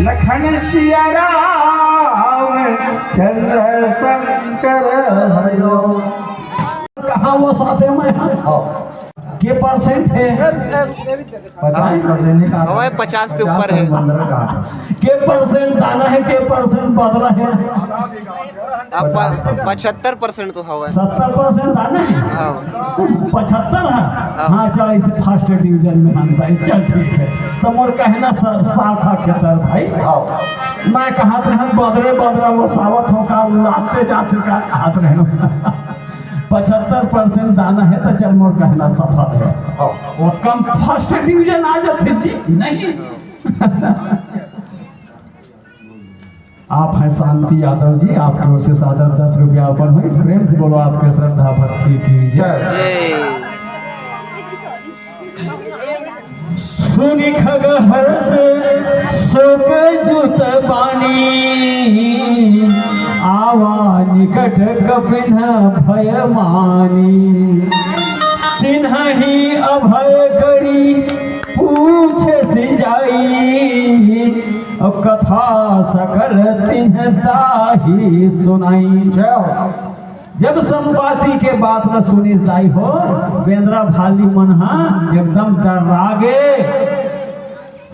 लखन सिया राम चंद्र शंकर हरिओम। कहाँ वो साथे में है? हाँ। के परसेंट है? पचास परसेंट नहीं कहा। हवा है, पचास से ऊपर है। पचास पंद्रह कहा। के परसेंट दाना है, के परसेंट बदरा है? अब पचास परसेंट। पचहत्तर परसेंट तो हवा है। सत्तर परसेंट दाना है? हाँ। पचहत्तर है? हाँ। हाँ, चल, इसे फर्स्ट डिवीजन में मानता है। चल, ठीक है। तो मोर कहना स-, सार्थक है तर भाई। हाँ। मैं कहत रहन, बदरे बदरा वो सावत हो का, लाते जाते का कहत रहन। पचहत्तर परसेंट दाना है तो चल मोर कहना सफल है। हाँ। वो कम फर्स्ट डिवीजन आ जाते जी, नहीं। आप हैं शांति यादव जी, आपकी ओर से सादर दस रुपया अर्पण हुई। प्रेम से बोलो आपके श्रद्धा भक्ति की जय। जय। सुनि खग हर्ष शोक जुत बानी, आवा निकट कपिन भय मानी। तिन्हहि अभय करी पूछसि जाई, कथा सकल तिन्ह ताहि सुनाई। जय हो। जब संपाति के बात ल सुनिस दाई हो, बेंदरा भाली मन ह एकदम डर्रा गे।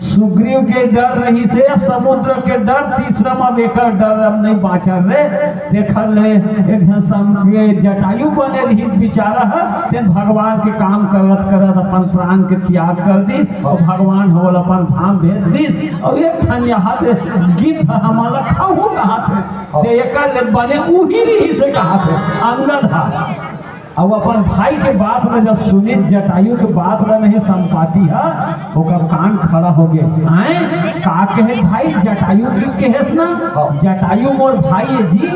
सुग्रीव के डर रहिस हे, समुद्र के डर, तीसरा म एकर डर अब नइ बाँचल रे। तेखर ले एक झन सम-, ये जटायु बने रहिस बिचारा ह, तेन भगवान के काम करत करत अपन प्राण के त्याग कर दिस, अउ भगवान ह ओला अपन धाम भेज दिस। अउ एक ठन यहाँ के गिद्ध हमन ला खाहू कहाथे। ते एकर ले बने उही रिहिसे कहाथे अंगद हा। अउ अपन भाई के बात ल जब सुनिस, जटायु के बात ल नहीं संपाति हा, ओकर कान खड़ा होगे। आय, का कहे भाई? जटायु के कहेस ना? हाँ। जटायु मोर भाई हे जी,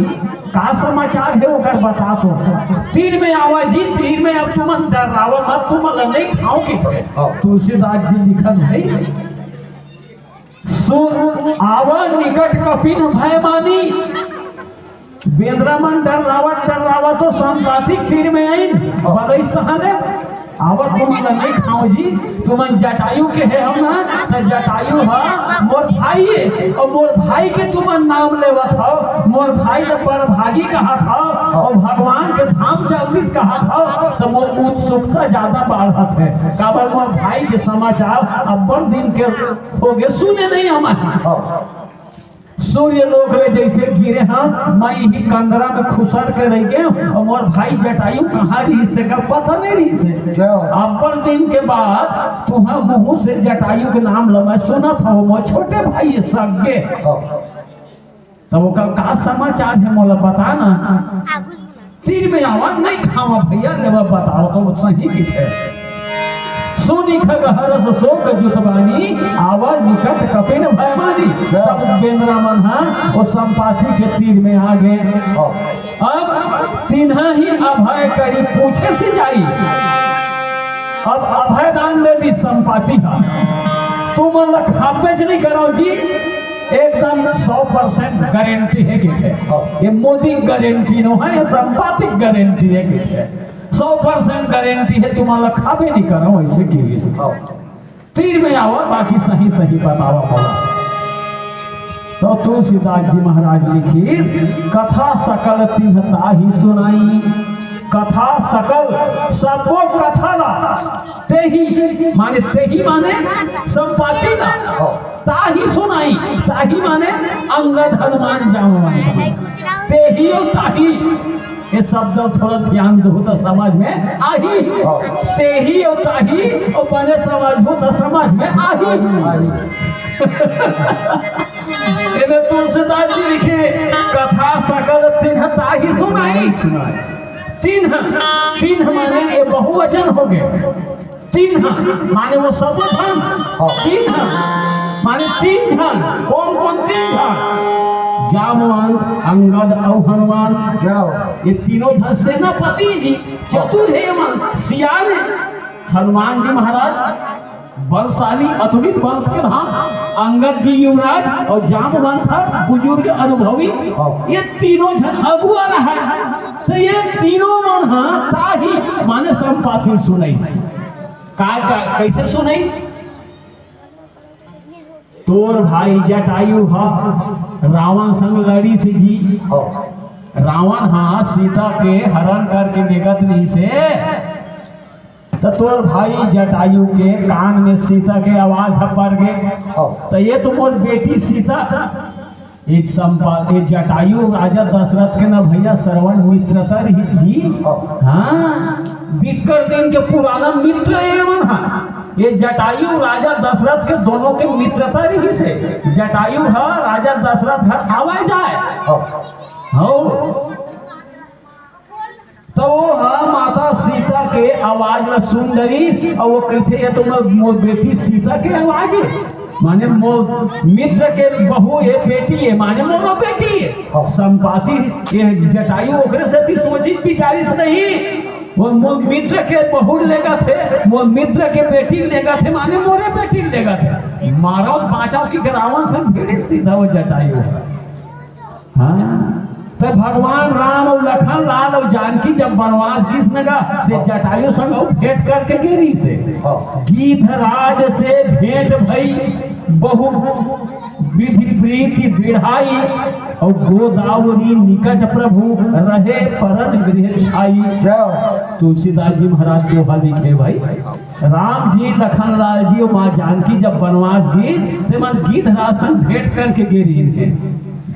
का समाचार हे ओकर बता तो। तीर में आवा जी, तीर में, अब तुमन डर्रावा मत, तुमन ल नहीं खाव कथे। हाँ। तुलसीदास जी लिखत हे, सुन आवा निकट कपिन भय मानी। बेंदरा मन डर्रावत डर्रावत तो संपाति तीर में आइन, बलइस तहाने, आवा तुमन ल नहीं खाव जी, तुमन जटायु के हे हम ना, त जटायु हा मोर भाई हे, अउ मोर भाई के तुमन नाम लेवत हव, मोर भाई ल बड़भागी कहत हव, अउ भगवान के धाम चलतिस कहत हव, त मोर उत्सुकता जादा बाढ़त हे, काबर मोर भाई के समाचार अब्बड़ दिन के होगे सुने नहीं हमन। हाँ। सूर्य लोक ले जइसे गिरे हंव, मैं इही कंदरा में खुसर के रहि गेंव, अउ मोर भाई जटायु कहाँ रिहिस, तेकर पता नहीं रिहिसे। जय हो। अब्बड़ दिन के बाद तुंहर मुहूं से जटायु के नाम ल मैं सुनत हंव, मोर छोटे भाई हे सग्गे। हाँ। तब ओकर का समाचार हे, मोला बता ना। तीर में आवा, नहीं खावा भइया, लेवा बताव तो सही कथे। सुनि खग हरष सोक जुत बानी, आवा निकट कपिन भय मानी। जय। तब बेंदरा मन हा ओ संपाति के तीर में आ गे। हाँ। अब तिन्हा ही अभय करी पूछे से जाई। अब अभय दान दे दिस संपाति हा, तुमन ल खाबेच नहीं करंव जी, एकदम सौ परसेंट गारंटी हे कथे। हाँ। ये मोदी गारंटी नो हे, ये संपाति गारंटी हे कथे। सौ परसेंट गारंटी हे, तुमन ल खाबे नहीं करंव, अइसे कहिस। हाँ। तीर में आवा, बाकी सही सही बतावा मोला। तो तुलसीदास जी महाराज लिखिस, कथा सकल तिन्ह ताहि सुनाई। कथा सकल, सबो कथा ला तेही, माने तेही माने संपाति ला। हाँ। ताहि सुनाई, ताहि माने अंगद हनुमान जामवंत। तेही अउ ताहि, ये शब्द थोड़ा ध्यान दहू त समझ में आही। हाँ। तेही अउ ताहि, अउ बने समझहू त समझ में आही। आही। एमे तुलसीदास जी लिखे, कथा सकल तिन्ह ताहि सुनाई। सुनाई। तिन्ह, तिन्ह माने ये बहुवचन होगे। तिन्ह माने वो सबो झन। हाँ। तिन्ह माने तीन झन। कोन कोन तीन झन? जामवंत, अंगद अउ हनुमान। जाओ। ये तीनों झन सेनापति जी, चतुर हे मन, सियान हे। हनुमान जी महाराज बलशाली, अतुलित बल के धाम। अंगद जी युवराज अउ जामवंत ह बुजुर्ग अनुभवी। हाँ। ये तीनों झन अगुवा रहय। त ये तीनों मन ह ताहि माने संपाति सुनइस। का, का, कइसे सुनइस? तोर भाई जटायु ह रावण संग लड़िस जी। हाँ। रावण ह सीता के हरण करके लेगत रहिसे, त तोर भाई जटायु के कान में सीता के आवाज ह पर गे। हाँ। त ये तो मोर बेटी सीता, ये संपा-, ये जटायु राजा दशरथ के ना भइया श्रवण मित्रता रहिस जी। हाँ। हाँ, बिक्कट दिन के पुराना मित्र ये मन ह। ये जटायु राजा दशरथ के दोनों के मित्रता रहिसे। जटायु ह राजा दशरथ घर आवय जाय। हाँ। हो। त वो ह माता सीता के आवाज ल सुन डरिस अउ वो कहिथे, "ये तो मोर, मोर बेटी सीता के आवाज हे, माने मोर मित्र के बहू हे, बेटी हे, माने मोरो बेटी हे।" हाँ। संपाति ये जटायु ओकरे सेती सोचिस बिचारिस नहीं, वो मोर मित्र के बहू लेगथे, मोर मित्र के बेटी लेगथे, माने मोरे बेटी लेगथे। मारव बांचव कि रावण संग भिड़िस सीधा वो जटायु। हाँ, त भगवान राम अउ लखन लाल अउ जानकी जब बनवास गिस न गा, ते जटायु संग अउ भेंट करके गे रहिसे। हाँ। गीधराज से भेंट भई बहु विधि प्रीति दृढ़ाई, अउ गोदावरी निकट प्रभु रहे परन गृह छाई। जय। तुलसीदास जी महाराज दोहा लिखे भाई। राम जी, लखन लाल जी अउ माँ जानकी जब बनवास गिस, ते मन गीधराज संग भेंट करके गे रहिन हे।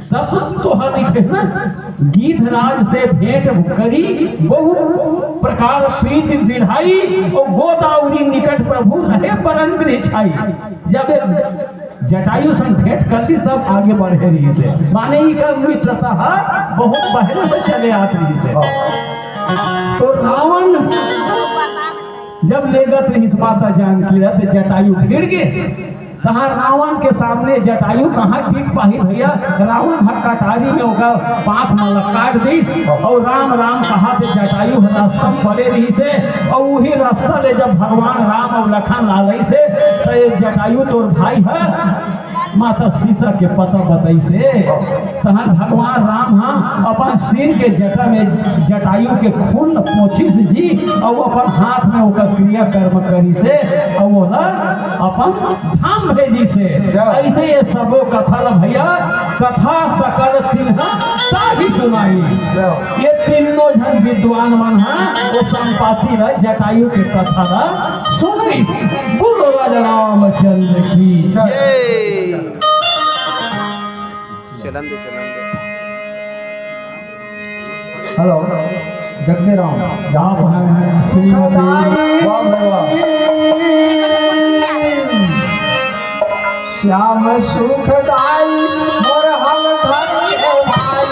तब तो दोहा लिखे ना, गीधराज से भेंट करी बहु प्रकार प्रीति दृढ़ाई, अउ गोदावरी निकट प्रभु रहे परन गृह छाई। जब ये जटायु संग भेंट कर लिस, तब आगे बढ़े रहिस हे। माने इकर मित्रता ह बहुत पहले से चले आत रहिस हे। तो रावण जब लेगत रहिस माता जानकी ला, त जटायु भिड़ गे। तहाँ रावण के सामने जटायु कहाँ टिक पाही भैया? रावण ह कटारी में ओकर पाँख मन ला काट दिस, अउ राम राम कहात जटायु ह रास्ता म पड़े रहिस हे। अउ उही रास्ता ले जब भगवान राम अउ लखन ला लइस हे, त ये जटायु तोर भाई ह माता सीता के पता बतइस हे। तहाँ भगवान राम ह अपन सिर के जटा में जटायु के खून ल पोंछिस जी, अउ अपन हाथ में ओकर क्रियाकर्म करिस हे, अउ ओला अपन धाम भेजिस हे। जय। अइसे ये सबो कथा ल भैया, कथा सकल तिन्हा ताहि सुनाई। जय। ये तीनों झन विद्वान मन ह ओ संपाति ल, जटायु के कथा ल सुनइस। बोलो राजा रामचंद्र की। जय। चलन दे, चलन दे। हेलो, जगदे राम, आप हैं श्रीमती। वाह भाई वाह। श्याम सुखदाई मोर हम धन हो भाई।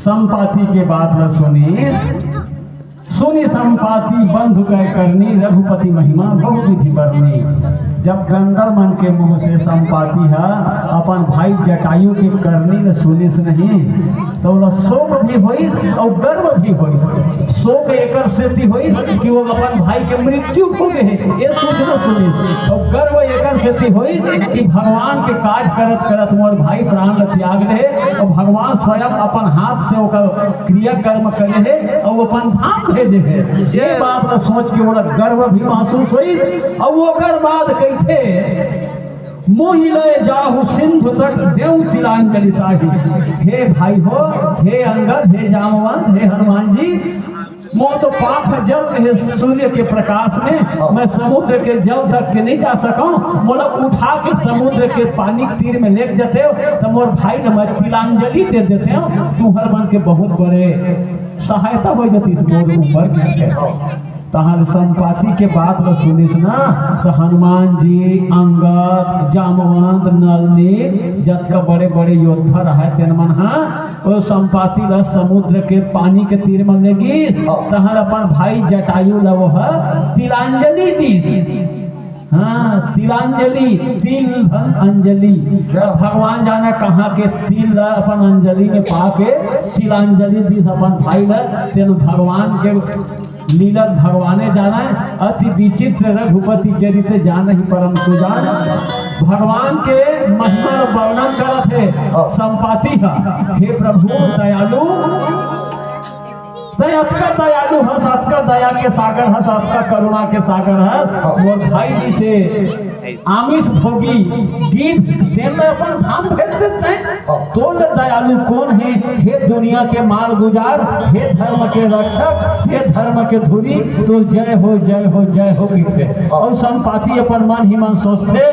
संपाति के बात ल सुनिस, सुनि संपाति बंधु कै करनी, रघुपति महिमा बहु विधि बरनी। जब गंधर्व मन के मुंह से संपाति ह अपन भाई जटायु के करनी ल सुनिस नहीं, त ओला शोक भी होइस अउ गर्व भी होइस। शोक एकर सेती होइस कि वो अपन भाई के मृत्यु हो गे हे, ये सूचना सुनिस, अउ गर्व एकर सेती होइस कि भगवान के काज करत करत मोर भाई प्राण ल त्याग दे हे, अउ भगवान स्वयं अपन हाथ से ओकर क्रियाकर्म करे हे अउ अपन धाम भेजे हे। ये बात ल सोच के ओला गर्व भी महसूस होइस। अउ ओकर बाद कहिथे, "मोहि लय जाहु सिंधु तट देउ तिलांजलि ताहि।" हे भाई हो, हे अंगद, हे जामवंत, हे हनुमान जी, मोर तो पाँख जल हे सूर्य के प्रकाश में, मैं समुद्र के जल तक के नहीं जा सकूं। मोला उठा के समुद्र के पानी के तीर में लेके जतेव, त मोर भाई ल मैं तिलांजलि दे देतेव। तुहर मन के बहुत बड़े सहायता हो जाती मोर ऊपर। तहन संपाति के बात ल सुनिस ना, त हनुमान जी, अंगद, जामवंत, नल, नील, जतका बड़े बड़े योद्धा रहय, तेन मन ह ओ संपाति ल समुद्र के पानी के तीर म ले गिस। तहन अपन भाई जटायु ल ओह तिलांजलि दिस। हाँ, तिलांजलि, तिल धन अंजलि। भगवान जाने कहाँ के तिल ल अपन अंजलि में पा के तिलांजलि दिस अपन भाई ल। तेन भगवान के लीला भगवाने जाने, अति विचित्र रघुपति चरित जानहि परम सुजान। भगवान के महिमा ल वर्णन करत हे संपाति ह, "हे प्रभु दयालु, तैं अतका दयालु हस, अतका दया के सागर हस, अतका करुणा के सागर हस, मोर भाई जी से आमिष भोगी गिद्ध, तेन ल अपन धाम भेज देते हैं। तोर ले दयालु कोन हे? हे दुनिया के मालगुजार, हे धर्म के रक्षक, हे धर्म के धुरी, तोर जय हो, जय हो, जय हो," कहिथे। अउ संपाति अपन मन ही मन सोचथे,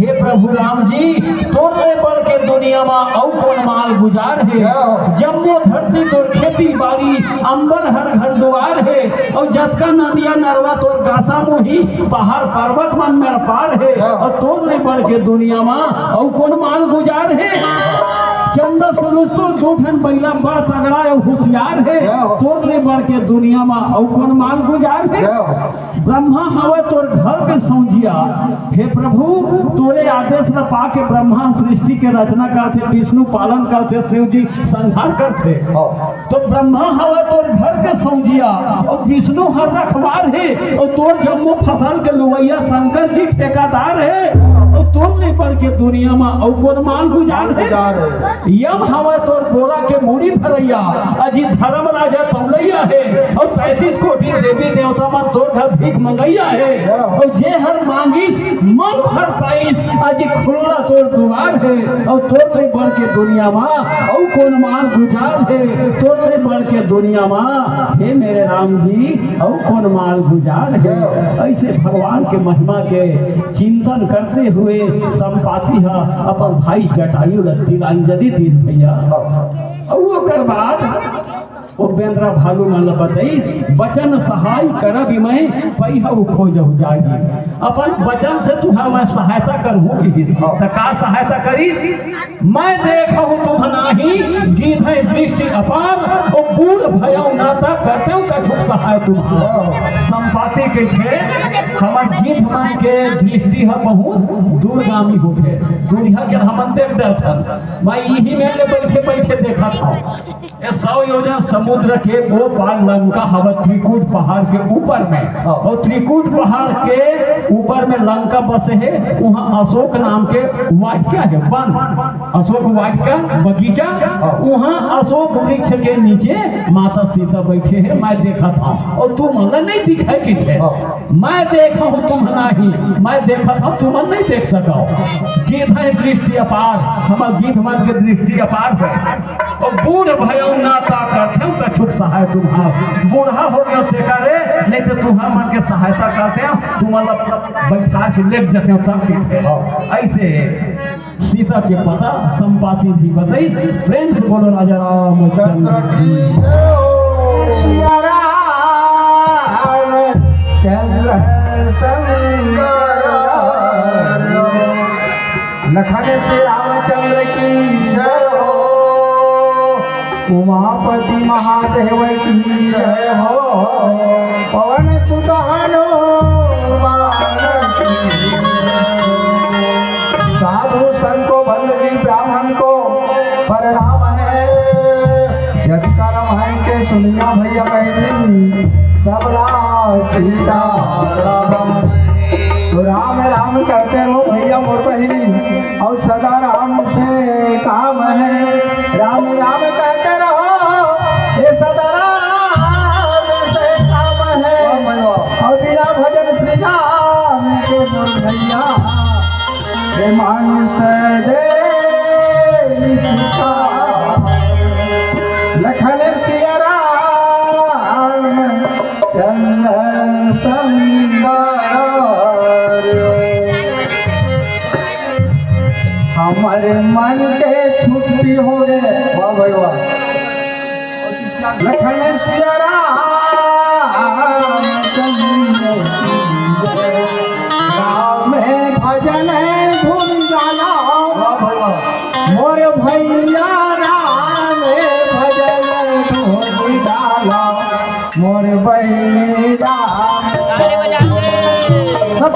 "हे प्रभु राम जी, तोर ले बढ़ के दुनिया म अउ कोन मालगुजार हे? जम्मो धरती तोर खेती बाड़ी, अंबर हर घर दुआर हे, अउ जतका नदिया नरवा तोर गासा मुही, पहाड़ पर्वत मन मेड़ पार हे, अउ तोर ले बढ़ के दुनिया म अउ कोन मालगुजार हे? चंदा सुरुज तो दू ठन बइला बड़ तगड़ा अउ हुसियार हे, तोर ले बढ़ के दुनिया म अउ कोन मालगुजार हे?" ब्रह्मा हवय तोर घर के सौंजिया, हे प्रभु, तोरे आदेश ल पाके ब्रह्मा सृष्टि के रचना करथे, विष्णु पालन करथे, शिव जी संहार करथे। तो ब्रह्मा हवय तोर घर के सौंजिया, अउ विष्णु हर रखवार हे, अउ तोर जम्मो फसल के लुवइया शंकर जी ठेकादार हे, अउ तोर ले बढ़ के दुनिया म अउ कोन मालगुजार हे? यम हवय तोर बोरा के मुड़ी धरइया, अजी धर्म राजा तौलइया हे, अउ तैंतीस कोटि देवी देवता मन तोर घर भीख मंगइया हे, अउ जे हर मांगिस मन भर पाइस, अजी खुल्ला तोर दुआर हे, अउ तोर ले बढ़ के दुनिया म अउ कोन मालगुजार हे, तोर ले बढ़ के दुनिया म, हे मेरे राम जी, अउ कोन मालगुजार हे। अइसे भगवान के महिमा के चिंतन करते हुए संपाति ह अपन भाई जटायु ल तिलांजलि दिस भैया। अउ ओकर बाद ओ बेंदरा भालू मन ल बतइस, "बचन सहाय करबि मैं, पइहउ खोजहु जाही।" अपन बचन से तुंहर मैं सहायता करहूं किहिस। त का सहायता करिस? "मैं देखहु तुम नाही, गिधे दृष्टि अपार, ओ बूढ़ भयउ ना त करतेउ कछु सहाय तुम्हार।" संपाति कहिथे, "हमर गिद्ध मन के दृष्टि ह बहुत दूरगामी होथे, दूरिहा के हमन देख डरथन। मैं इही मेर ले बइठे बइठे देखत हंव।" ये सौ योजन समुद्र के ओ पार लंका हवय, त्रिकूट पहाड़ के ऊपर में। हाँ। अउ त्रिकूट पहाड़ के ऊपर में लंका बसे हे, उहाँ अशोक नाम के वाटिका हे, वन, अशोक वाटिका, बगीचा। हाँ। उहाँ अशोक वृक्ष के नीचे माता सीता बइठे हे, मैं देखत हंव, अउ तुमन ला नइ दिखय कहिथे। हाँ। मैं देखहु तुम नाही, मैं देखत हंव, तुमन नइ देख सकव। गिद्ध हे दृष्टि अपार, हमर गिद्ध मन के दृष्टि अपार हे। अउ बूढ़ भयउ ना त करतेउ कछुक सहाय तुम्हार। बूढ़ा हो गेव तेकरे, नइ त तुंहर मन के सहायता करतेउ, तुमन ला बइठा के लेग जतेउ तब कहिथे। अइसे सीता के पता संपाति भी बतइस। प्रेम से बोलो राजा रामचंद्र की। सिया राम चंद्र संग लखन श्री रामचंद्र की जय हो। उमापति महादेव की जय हो। पवन सुत हनुमान की जतका रामायण के सुनिया भैया बहिनी, सबला सीता राम। तो राम राम कहते रहो भैया मोर बहिनी, और सदा राम से काम है। राम राम कहते रहो, ये सदा राम से काम है। वाह भाई वाह। और बिना भजन श्री राम के मोर भैया, हे मानुष देहि सुता, लखन सिया राम चंद्र सुंदर। हमर मन के छुट्टी हो गे। वाह भाई वाह। लखन सिया राम चंद्र, राम भजन धुन गाना। वाह भाई वाह। मोर भैया राम भजन धुन गाना, मोर बहिनी राम। सब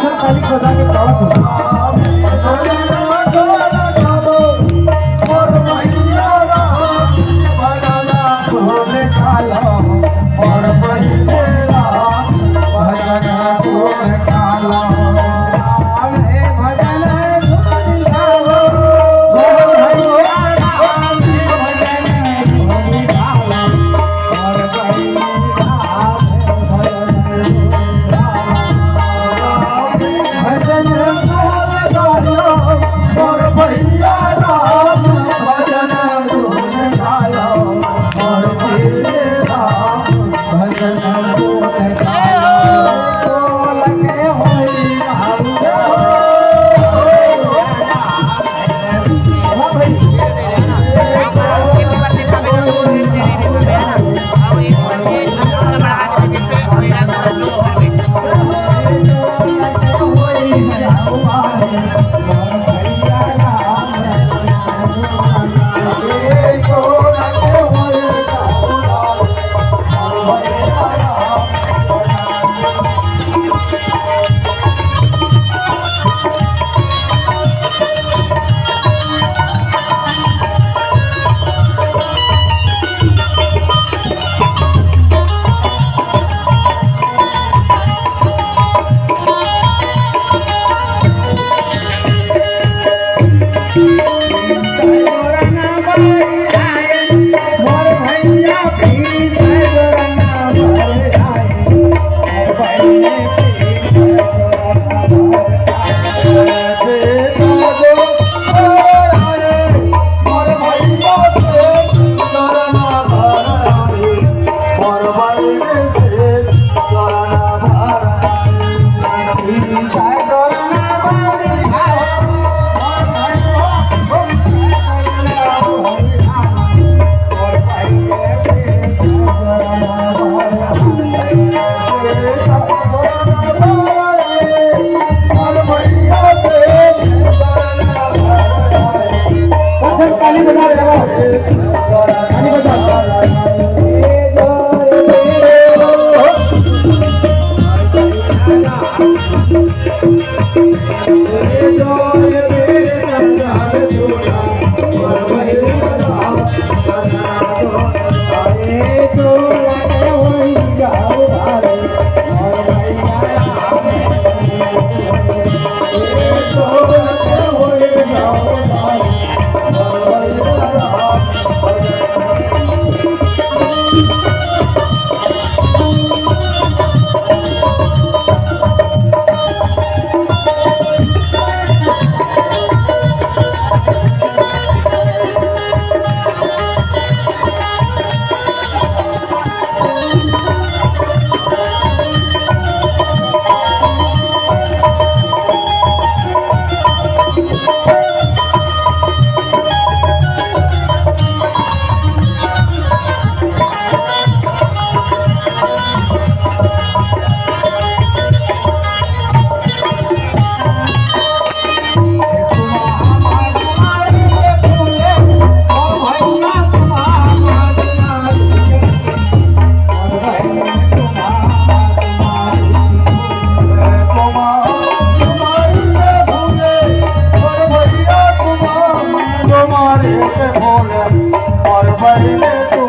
सब ताली बजा के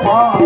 गाओ।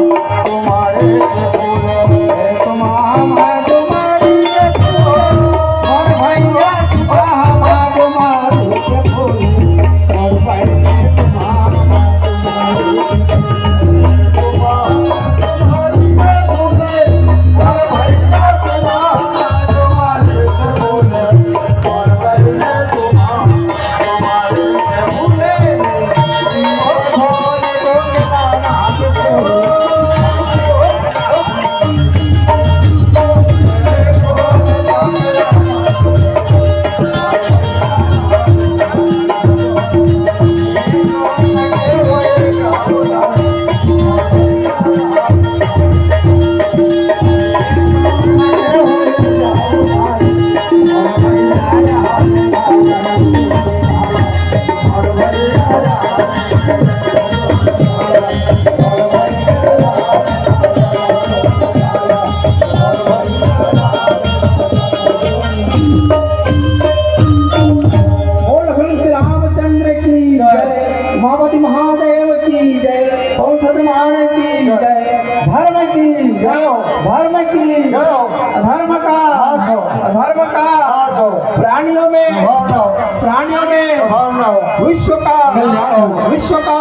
की, धर्म का, धर्म का, प्राणियों में, प्राणियों में विश्व का, विश्व का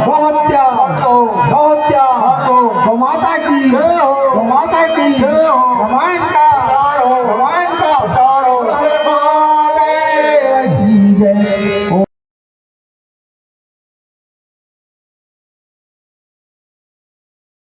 बहुत